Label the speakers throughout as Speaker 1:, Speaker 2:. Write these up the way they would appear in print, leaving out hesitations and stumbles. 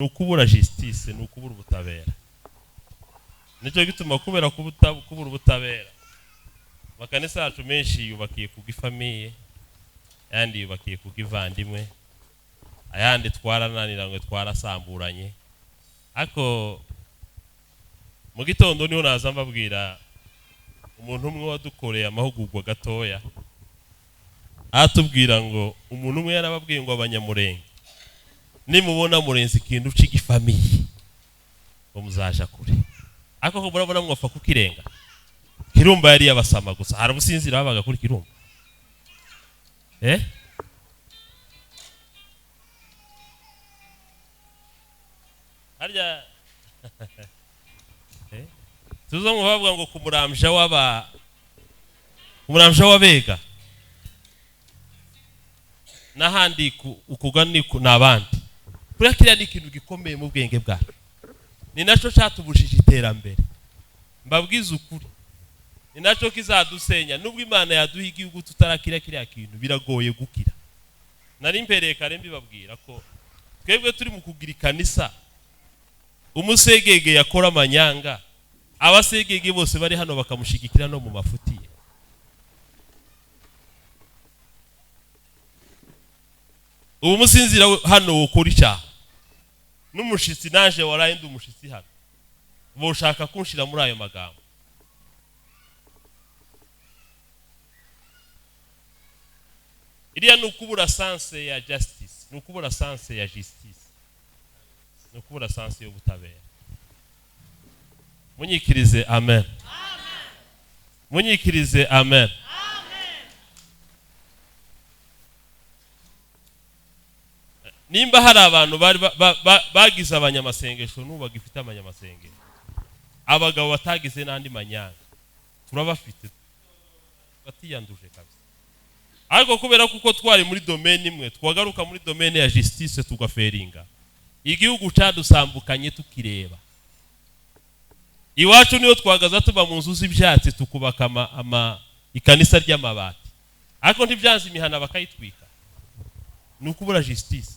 Speaker 1: Ni ukubura justice, ni ukubura ubutabera. Nicyo gituma kubera kubura ubutabera, amakanisa yacu menshi yubakiye ku gifamiye, ayandi yubakiye ku givandimwe, ayandi twarananiranywe, twarasamburanye. Ariko mu gitondo niho naza mbabwira umuntu umwe wadukoreye amahugurwa gatoya, atubwira ngo umuntu umwe yarababwiye ngo abanyamurenge nimubona murenze ikintu c'igifamiye ngo muzaja kure. Ariko ko murabona mwofa kukirenga. Kirumba yari yabasama gusa, hari ubusinzira babaga kuri Kirumba. Harya tuzo ngo bavuga ngo kumuramja waba kumuramja wabega n'ahandi ukugani n'abandi. Kuriya kiriya ni ikintu gikomeye mu bwenge bwacu, ni nacyo cyatubujije iterambere. Mbabwize ukuri, ni nacyo kizadusenya. Nubwo Imana yaduha igihugu tutarakira kiriya kintu, biragoye gukira. Nari mpereye kare mbibabwira ko twebwe turi mu kugira ikanisa, umusegege yakora amanyanga, abasegege bose bari hano bakamushigikira no mu mafuti ye. Ubu musinzira hano ukora icyaha n'umushitsi, naje waraye ndi umushitsi hano, boshaka kunshira muri ayo magambo. Iriya ni ukubura sanse ya justice, ni ukubura sanse ya justice, ni ukubura sanse y'ubutabera. Munyikirize amen. Munyikirize amen. Nimba hari abantu bari bagize abanyamasengesho n'ubu bagifite abanyamasengesho, abagabo batagize n'andi manyanga turabafite, batiyanduje kabisa. Ariko kubera kuko twari muri domaine imwe, twagaruka muri domaine ya justice tugaferinga, igihugu cadusambukanye tukireba. Iwacu niyo twagaza tuba mu nzu z'ibyatsi tukubaka ikanisa ry'amabati, ariko ntibyanze imihana bakayitwika. Ni ukubura justice.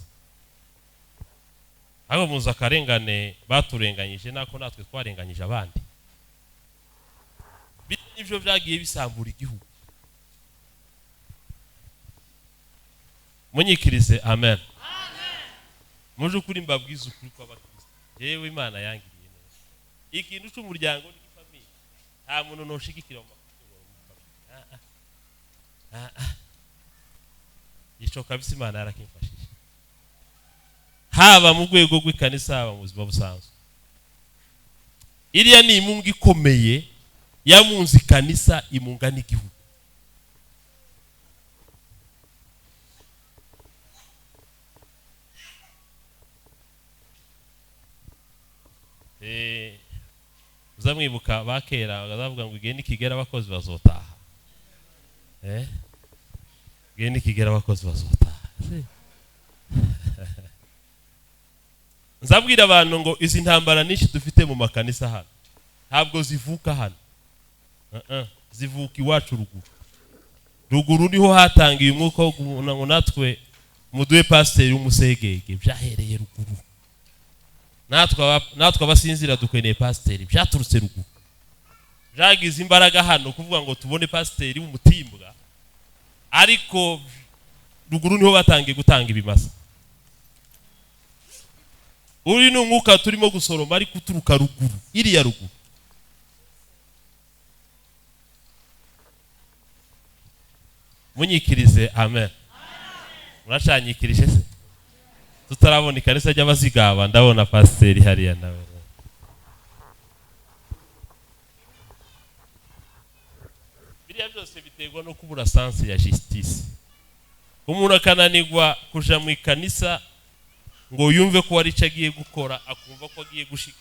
Speaker 1: Abo muzi akarengane baturenganyije, nako natwe twarenganyije abandi. Nivyo byagiye bisambura igihugu. Munyikirize amen. Muje ukuri mbabwize ukuri kw'abakristo. Yewe Imana yangiriye neza. Ikintu c'umuryango n'ifamiye, nta muntu noshigikira mu mafuti ngo mufamiye. Ico kabisa Imana yarakimfashije, haba mu rwego rw'ikanisa, haba mu buzima busanzwe. Iriya ni imunga ikomeye yamunze ikanisa, imunga n'igihugu. Uzamwibuka bakera bakazavuga ngo igihe nikigera abakozi bazotaha. Igihe nikigera abakozi bazotaha. Nzabwira abantu ngo izi ntambara nyinshi dufite mu makanisa hano ntabwo zivuka hano. Zivuka iwacu ruguru. Ruguru niho hatangiye umwuka wo kubona ngo natwe muduhe pasiteri w'umusegege, byahereye ruguru. Natwe abasinzira dukeneye pasiteri, byaturutse ruguru. Byagize imbaraga hano kuvuga ngo tubone pasiteri w'umutimbwa, ariko ruguru niho batangiye gutanga ibimasa. Uri ni umwuka turimo gusoroma ariko uturuka ruguru, iriya ruguru. Munyikirize amen. Muracanyikirije se? Tutarabona ikanisa ry'abazigaba, ndabona pasiteri hariya nawe. Biriya byose biterwa no kubura sanse ya justice. Umuntu akananirwa kuja mu ikanisa ngo yumve ko ari cyo agiye gukora, akumva ko agiye gushika.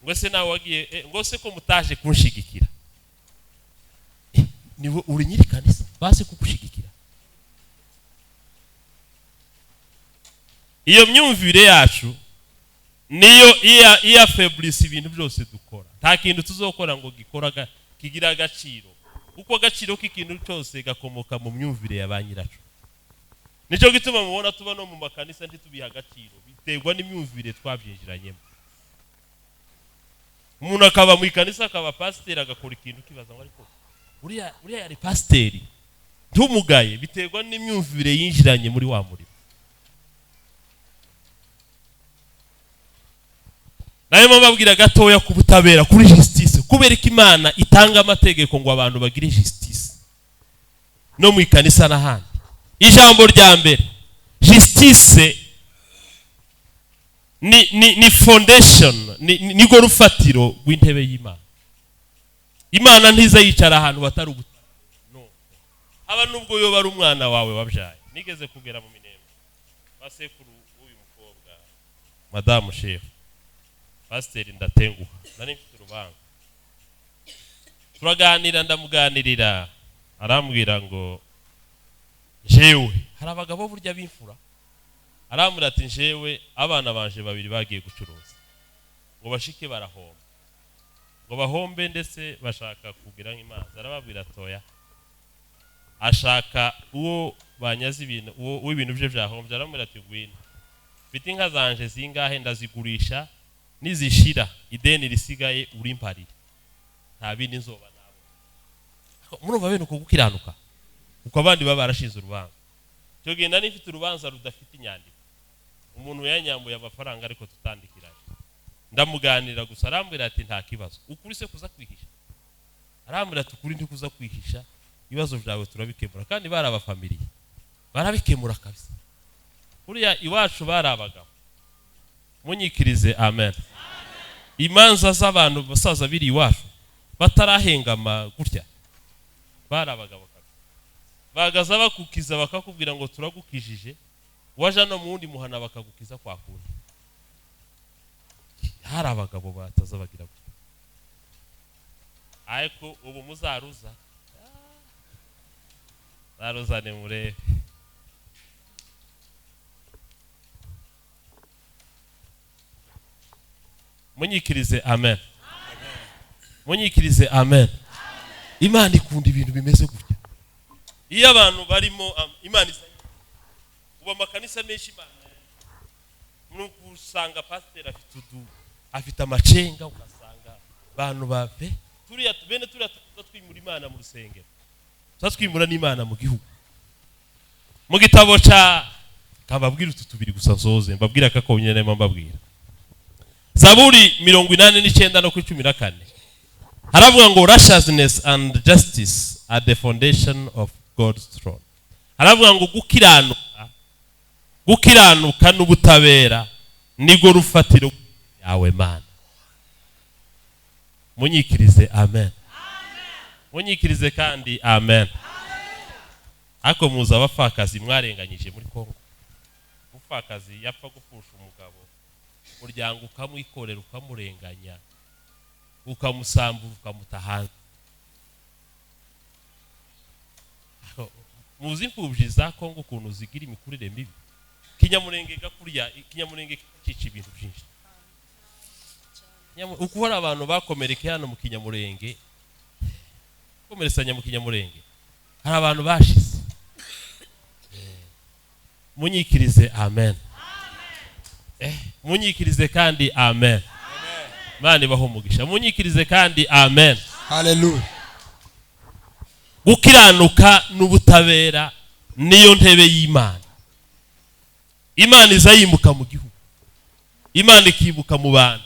Speaker 1: Ngo se nawe wagiye, ngo se ko mutaje kunshigikira. Niwe uri nyiri kanisa, base kugushigikira. Iyo myumvire yacu niyo iya fabrice ibintu byose dukora. Nta kintu tuzokora ngo gikora kigira agaciro, kuko agaciro k'ikintu cyose gakomoka mu myumvire ya ba nyiraco. Nicyo gituma mubona tuba no mu makanisa ntitubiha agaciro, biterwa n'imyumvire twabyinjiranyemo. Umuntu akaba mu ikanisa, akaba pasiteri, agakora ikintu ukibaza ngo ariko uriya yari pasiteri, ntumugaye. Biterwa n'imyumvire yinjiranye muri wa murimo. Nayo mbabwira gatoya ku butabera, kuri justice, kubera ko Imana itanga amategeko ngo abantu bagire justice no mu ikanisa n'ahandi. Ijambo rya mbere, justice ni foundation, ni go rufatiro rw'intebe y'Imana. Imana ntiza yicara ahantu hatari ubutabera, no haba nubwo yoba ari umwana wawe wabyaye. Nigeze kugera mu Minembwe, basekuru w'uyu mukobwa, madamu shefu pasiteri Ndatenguha, nari mfite urubanza, turaganira, ndamuganirira, arambwira ngo jewe hari abagabo burya b'imfura, arambwira ati jewe abana banje babiri bagiye gucuruza ngo bashike barahomba, ngo bahombe ndetse bashaka kugira nk'imanza. Arababwira atoya, ashaka uwo banyaze ibintu, uwo ibintu bye byahombye, aramubwira ati ngwino, mfite inka zanje zingahe, ndazigurisha, nizishira ideni risigaye urimparire, nta bindi nzoba nabo. Murumva bene uko gukiranuka, uko abandi baba barashinze urubanza. Icyo gihe nari mfite urubanza rudafite inyandiko, umuntu yanyambuye amafaranga ariko tutandikiranye, ndamuganira gusa, arambwira ati nta kibazo, ukuri se kuza kwihisha? Arambwira ati ukuri ntikuza kwihisha, ibibazo byawe turabikemura. Kandi bari abafamiliye, barabikemura kabisa. Buriya iwacu bari abagabo, munyikirize amen. Imanza z'abantu basaza biri iwacu batarahengama gutya, bari abagabo kabisa. Bagaza bakukiza bakakubwira ngo turagukijije, waja no mu wundi muhana bakagukiza kwa kundi. Hari abagabo bataza bagira gutya, ariko ubu muzaruza zaruzane murebe. Munyikirize amen, munyikirize amen. Imana ikunda ibintu bimeze gutya. Iyo abantu barimo Imana isa, ubu amakanisa menshi Imana nuko usanga pasiteri afite amacenga, ugasanga abantu bave turiya bene turiya twimura Imana mu rusengero, twimura n'Imana mu gihugu. Mu gitabo ca kababwira utu tubiri gusa nsoze mbabwira kakonyene narimo mbabwira. Zaburi 89 no 14 haravuga ngo righteousness and justice are the foundation of God's throne. Haravuga ngo gukiranuka n'ubutabera nigo rufatiro yawe Mana. Munyikirize amen, munyikirize kandi amen. Ariko muzi abapfakazi mwarenganyije muri Kongo. Umupfakazi yapfa gupfusha umugabo, umuryango ukamwikorera, ukamurenganya, ukamusambura, ukamuta hanze. Muzi imfubyi za Kongo ukuntu zigira imikurire mibi. Kinyamurenge gakurya, Kinyamurenge kica ibintu byinshi. Uko hari abantu bakomerekeye hano mu Kinyamurenge, komeresanya mu Kinyamurenge, hari abantu bashize. Munyikirize amen, munyikirize kandi amen. Imana ibahe umugisha. Munyikirize kandi amen.
Speaker 2: Hallelujah.
Speaker 1: Gukiranuka n'ubutabera niyo ntebe y'Imana. Imana iza yimuka mu gihugu, Imana ikibuka mu bantu.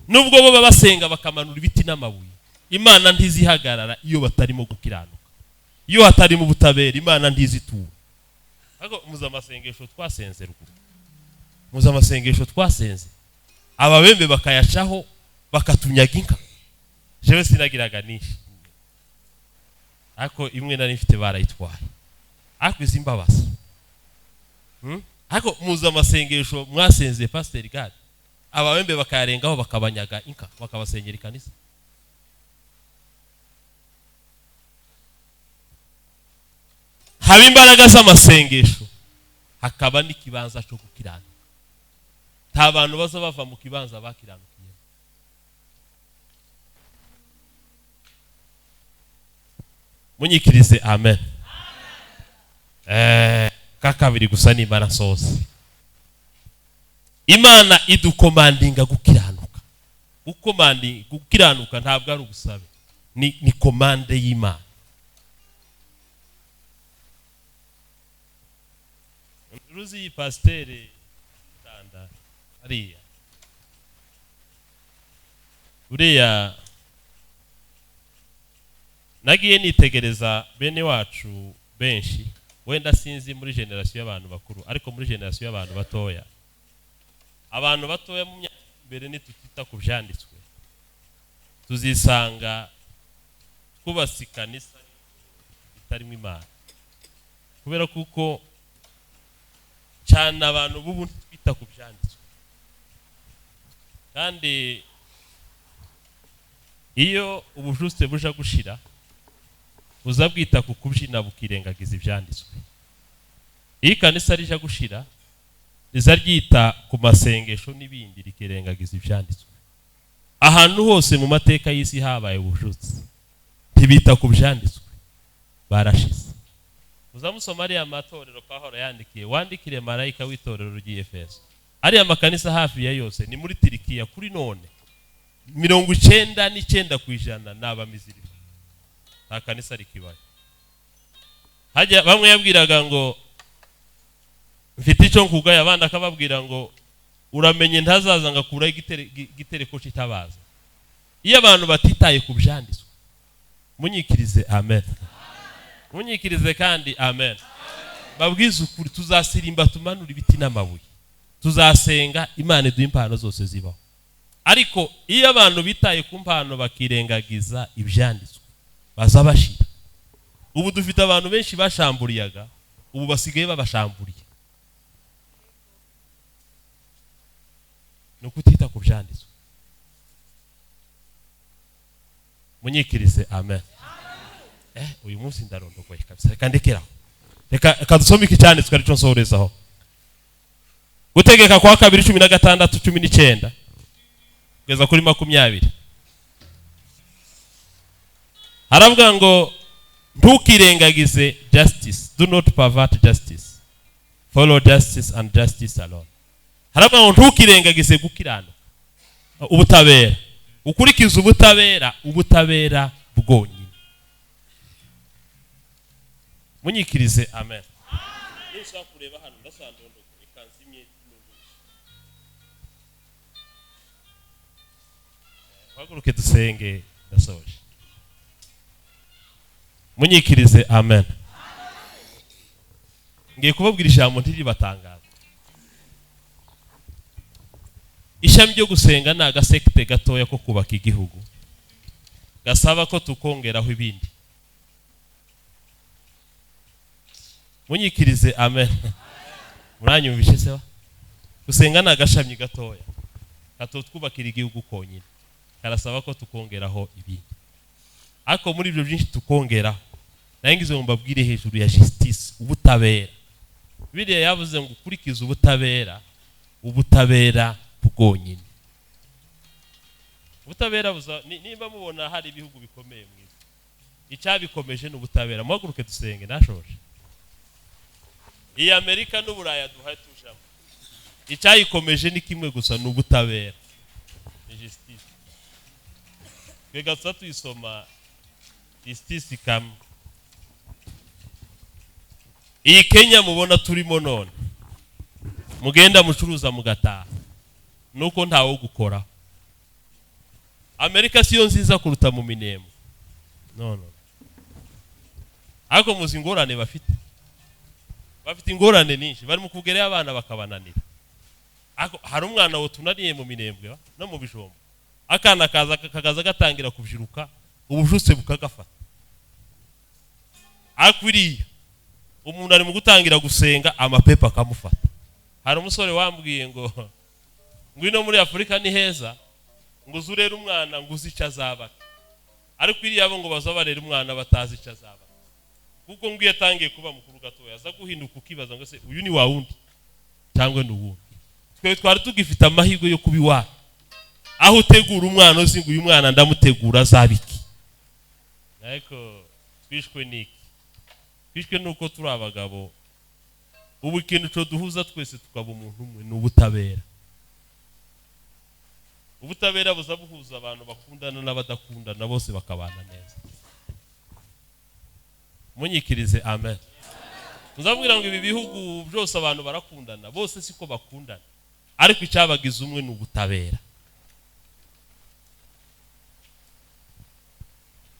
Speaker 1: Nubwo bo basenga bakamanura ibiti n'amabuye, Imana ntizihagarara iyo batarimo gukiranuka, iyo hatarimo ubutabera Imana ntizitura. Ariko muzi amasengesho twasenze ruguru, muzi amasengesho twasenze, ababembe bakayacaho bakatunyaga inka. Jewe sinagiraga nishi, ariko imwe nari mfite barayitwaye, ariko izi mbabazi. Ariko muzi amasengesho mwasenze Pastor Gad, ababembe bakayarengaho bakabanyaga inka, bakabasengera ikanisa. Haba imbaraga z'amasengesho, hakaba n'ikibanza cyo gukiranuka. Nta bantu baza bava mu kibanza bakiranukiye. Munyikirize amen. Ka kabiri gusa nimara nsoze. Imana iducommandinga gukiranuka. Gucommandinga gukiranuka ntabwo ari ubusabe, ni commande y'Imana. Ruzi iyi pasiteri tanda hariya uriya, nagiye nitegereza bene wacu benshi, wenda sinzi muri génération y'abantu bakuru, ariko muri génération y'abantu batoya, abantu batoya mu myaka mbere, nitutita ku byanditswe tuzisanga twubatse ikanisa itarimo Imana, kubera kuko cyane abantu b'ubu twita ku byanditswe. Kandi iyo ubujuse buja gushira, buza bwita ku kubyina bukirengagiza ibyanditswe. Iyo ikanisa rija gushira, riza ryita ku masengesho n'ibindi, rikirengagiza ibyanditswe. Ahantu hose mu mateka y'isi habaye ubujutse, ntibita ku byanditswe, barashize. Muzamusoma ariya matorero Pawulo yandikiye, wandikire marayika w'itorero ry'Efeso. Ariya makanisa hafi ya yose ni muri Tirikiya. Kuri none 99% ni abamizirima, nta kanisa rikibayo. Hajya bamwe yabwiraga ngo mfite icyo nkugaya, abandi akababwira ngo uramenye ntazaza ngakuraho igitereko cy'itabaza. Iyo abantu batitaye ku byanditswe, munyikirize amen, munyikirize kandi amen. Babwize ukuri, tuzasirimba tumanura ibiti n'amabuye, tuzasenga Imana iduha impano zose zibaho. Ariko iyo abantu bitaye ku mpano bakirengagiza ibyanditswe, baza bashira. Ubu dufite abantu benshi bashamburiyaga, ubu basigaye babashamburiye. Ni ukutita ku byanditswe. Munyikirize amen. Uyu munsi ndarondogoye kabisa, reka ndekeraho. Reka dusome iki cyanditswe aricyo nsohorezaho. Gutegeka kwa kabiri 16 19 kugeza kuri 20. Haravuga ngo ntukirengagize justice, do not pervert justice, follow justice and justice alone. Haravuga ngo ntukirengagize gukiranuka, ubutabera, ukurikize ubutabera, ubutabera bwonyine. Munyikirize amen. Nishaka kureba hano ndasandondo ikanzimye n'ubuso. Haguruke dusenge, ndasoje. Munyikirize amen. Ngiye kubabwira ijambo ntiribatangaza. Ishami ryo gusenga ni agasekite gatoya ko kubaka igihugu, gasaba ko tukongeraho ibindi. Munyikirize amen. Muranyumvishe se? Gusenga ni agashami gatoya katotwubakira igihugu konyine, karasaba ko tukongeraho ibindi. Ariko muri ibyo byinshi tukongeraho, nayo ngo mbabwire hejuru ya justice, ubutabera. Biriya yavuze ngo ukurikize ubutabera, ubutabera bwonyine. Ubutabera buza, nimba mubona hari ibihugu bikomeye mu isi, icyabikomeje ni ubutabera. Muhaguruke dusenge, nashoje. Iyi Amerika n'Uburaya duhaye tujamo, icyayikomeje ni kimwe gusa, ni ubutabera, ni justice. Twega tuza tuyisoma justice kamwe. Iyi Kenya mubona turimo none, mugenda mucuruza mugataha, nuko ntawo gukora. Amerika siyo nziza kuruta mu minemo, no no. Ariko muzi ingorane bafite, bafite ingorane nyinshi, bari mu kugerera abana bakabananira. Ariko hari umwana wotunaniye mu minembwe no mu bijombo, akana kaza kakaza gatangira kubyiruka, ubujuse bukagafata. Akwiriye umuntu ari mu gutangira gusenga, amapepa akamufata. Hari umusore wambwiye ngo ngwino muri Afurika ni heza, ngo uzurere umwana ngo uzi icyo azaba. Ariko iriya bo ngo bazabarera umwana batazi icyo azaba, kuko ngo iyo atangiye kuba mukuru gatoya aza guhinduka, ukibaza ngo se uyu ni wa wundi cyangwa ni uwundi. Twe twari tugifite amahirwe yo kuba iwacu, aho utegura umwana uzi ngo uyu mwana ndamutegura azaba iki. Ariko twishwe n'iki? Twishwe nuko turi abagabo Ubu ikintu cyo duhuza twese tukaba umuntu umwe ni ubutabera. Ubutabera buza buhuza abantu bakundana n'abadakundana, bose bakabana neza. Munyikirize amen. Muzabwira ngo ibi bihugu byose abantu barakundana, bose siko bakundana, ariko icyabagize umwe ni ubutabera.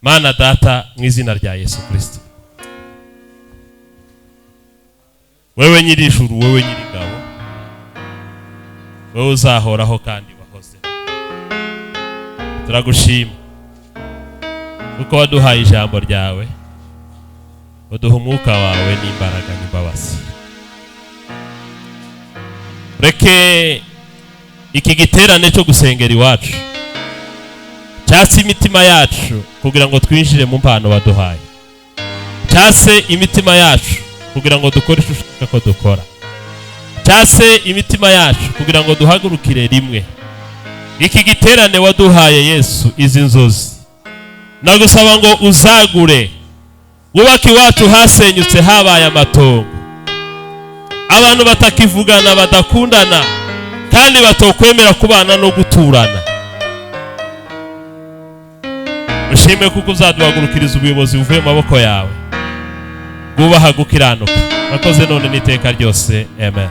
Speaker 1: Mana Data, mu izina rya Yesu Kristo, wewe nyiri ijuru, wewe nyiri ingabo, wewe uzahoraho kandi wahoze, turagushima kuko waduhaye ijambo ryawe, uduha umwuka wawe n'imbaraga n'imbabazi. Reke iki giterane cyo gusengera iwacu cyase imitima yacu kugira ngo twinjire mu mpano waduhaye, cyase imitima yacu kugira ngo dukore icyo ushaka ko dukora, cyase imitima yacu kugira ngo duhagurukire rimwe. Iki giterane waduhaye Yesu, izi nzozi, nagusaba ngo uzagure, wubake iwacu hasenyutse habaye amatongo, abantu batakivugana, badakundana, kandi batokwemera kubana no guturana. Ushime kuko uzaduhagurukiriza ubuyobozi buvuye mu maboko yawe, bwubaha gukiranuka. Murakoze none n'iteka ryose, amen.